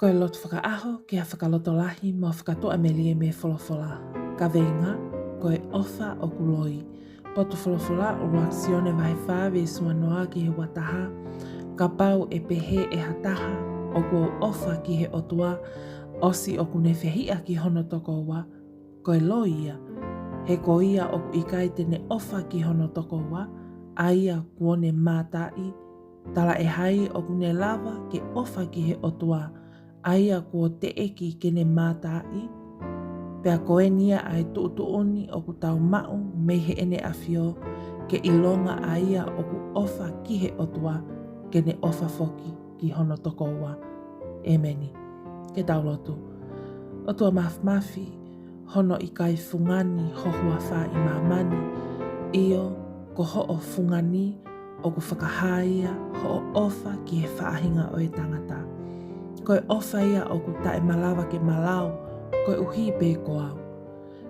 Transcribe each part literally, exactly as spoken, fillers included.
Ko e lotu fakaʻaho ki ha fakalotolahi mo fakatuʻamelie mei he folofola. Kaveinga: Ko e ʻofa ʻoku loi. Potu folofola: ʻUluaki Sione vahe fā veesi uanoa ki he uataha. Kapau ʻe pehē ʻe ha taha, ʻOku ou ʻofa ki he ʻOtua, ʻosi ʻoku ne fehiʻa ki hono tokoua, ko e loi ia. He ko ia ʻoku ʻikai te ne ʻofa ki hono tokoua, ʻa ia kuo ne mātaʻi, talaʻehai ʻoku ne lava ke ʻofa ki he ʻOtua, ʻa ia kuo teʻeki ke ne mātaʻi? Pea ko eni ia ʻa e tuʻutuʻuni ʻoku tau maʻu mei heʻene ʻAfio, ke ʻilonga ʻa ia ʻoku ʻofa ki he ʻOtua, ke ne ʻofa foki ki hono tokoua. ʻEmeni. Ke tau lotu. ʻOtua Māfimafi, hono ʻikai fungani ho huafa ʻi māmani, ʻio, ko hoʻo fungani ʻoku fakahā ia hoʻo ʻofa ki he faʻahinga ʻo e tangata. Ko e ʻofa ia ʻoku taʻemalava ke malau, koeʻuhi pē ko au.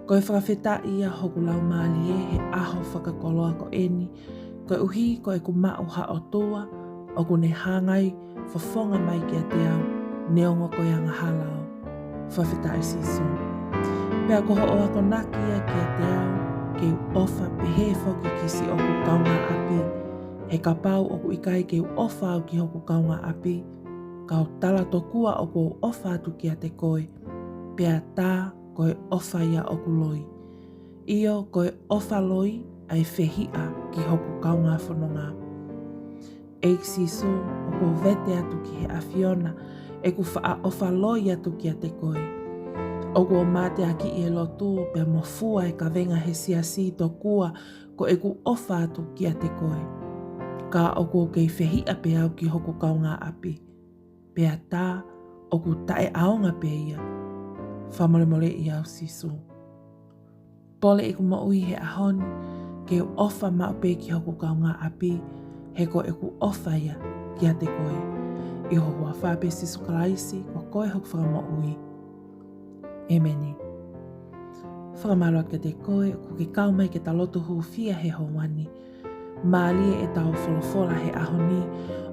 Ko e fakafetaʻi ia hoku laumālie he ʻaho fakakoloa ko eni, koeʻuhi ko ʻeku maʻu ha ʻOtua ʻoku ne hāngai fofonga mai kiate au, neongo ko e angahala au. Fakafetaʻi Sīsū. Pea ko hoʻo akonaki ia kiate au ke u ʻofa pehē foki ki siʻoku kaungāʻapi. He kapau ʻoku ʻikai ke u ʻofa au ki hoku kaungāʻapi, ka u tala tokua ʻoku ou ʻofa atu kiate koe, pea tā ko e ʻofa ia ʻoku loi. ʻIo, ko e ʻofa loi ʻa e fehiʻa ki hoku kaungā fononga. ʻEiki Sīsū, ʻoku ou vete atu ki he ʻAfiona ʻeku faʻa ʻofa loi atu kiate koe. ʻOku ou mateakiʻi e lotu pea mo fua e kavenga he siasi tokua ko ʻeku ʻofa atu kiate koe. Ka ʻoku ou kei fehiʻa pē au ki hoku kaungāʻapi, pea tā ʻoku taʻeʻaonga pē ia. Fakamolemoleʻi au Sīsū. Pole ʻeku moʻui he ʻaho ni ke u ʻofa maʻu pē ki hoku kaungāʻapi, he ko ʻeku ʻofa ia kiate koe. ʻI ho huafa pē Sīsū Kalaisi, ko koe hoku Fakamoʻui. ʻEmeni. Fakamālō atu kiate koe ʻoku ke kau mai ke ta lotu hūfia he houa ni. Mālie ʻetau folofola he ʻaho ni,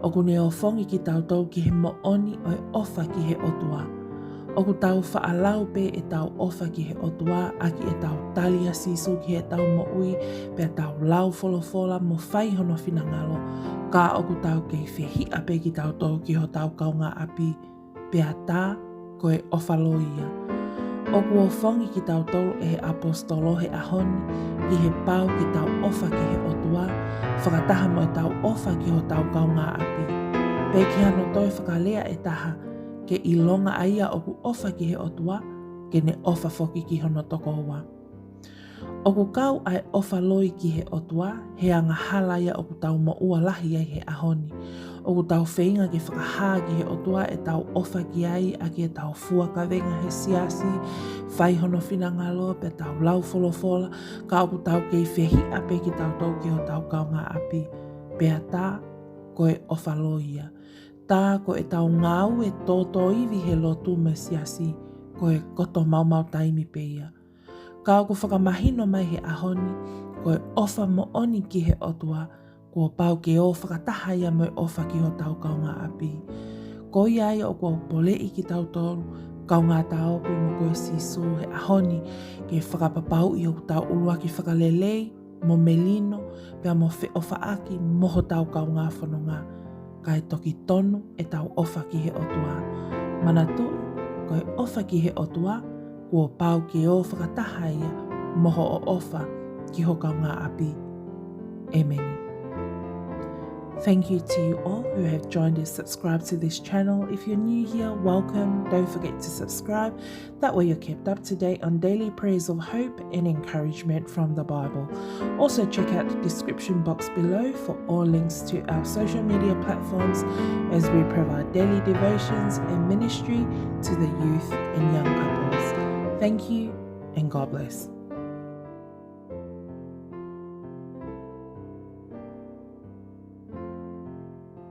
ʻoku ne ʻofongi kitautolu ki he moʻoni ʻo e ʻofa ki he ʻOtua. ʻOku tau faʻa lau pē ʻetau ʻofa ki he ʻOtua ʻaki ʻetau tali ʻa Sīsū ki heʻetau moʻui, pea tau lau folofola mo fai hono finangalo, ka ʻoku tau kei fehiʻa pē kitautolu ki hotau kaungāʻapi, pea tā ko e ʻofa loi ia. ʻOku ʻofongi kitautolu ʻe he ʻaposetolo he ʻaho ni ki he pau ke tau ʻofa ki he ʻOtua, fakataha mo ʻetau ʻofa ki hotau kaungāʻapi. Pe ki hano toe fakalea ʻe taha, ke ʻilonga ʻa ia ʻoku ʻofa ki he ʻOtua, ke ne ʻofa foki ki hono tokoua. ʻOku kau ʻa e ʻofa loi ki he ʻOtua he angahala ia ʻoku tau moʻua lahi ai he ʻaho ni. ʻOku tau feinga ke fakahā ki he ʻOtua ʻetau ʻofa ki ai ʻaki ʻetau fua kavenga he siasi, fai hono finangalo pea tau lau folofola, ka ʻoku tau kei fehiʻa pē kitautolu ki hotau kaungāʻapi, pea tā ko e ʻofa loi ia. Tā ko ʻetau ngāue tōtōivi he lotu mo e siasi, ko e koto maumau taimi pē ia. Ka ʻoku fakamahino mai he ʻaho ni, ko e ʻofa moʻoni ki he ʻOtua, kuo pau ke ō fakataha ia mo e ʻofa ki hotau kaungāʻapi. Ko ia ai ʻoku ou poleʻi kitautolu, kaungā taope mo koe Sīsū he ʻaho ni, ke fakapapauʻi ʻoku tau ʻuluaki fakalelei, mo melino, pea mo feʻofaʻaki mo hotau kaungā fononga, kae toki tonu ʻetau ʻofa ki he ʻOtua. Manatuʻi, ko e ʻofa ki he ʻOtua, kuo pau ke ō fakataha ia mo hoʻo ʻofa ki ho kaungāʻapi. ʻEmeni. Thank you to you all who have joined and subscribed to this channel. If you're new here, welcome. Don't forget to subscribe. That way you're kept up to date on daily prayers of hope and encouragement from the Bible. Also check out the description box below for all links to our social media platforms as we provide daily devotions and ministry to the youth and young couples. Thank you and God bless.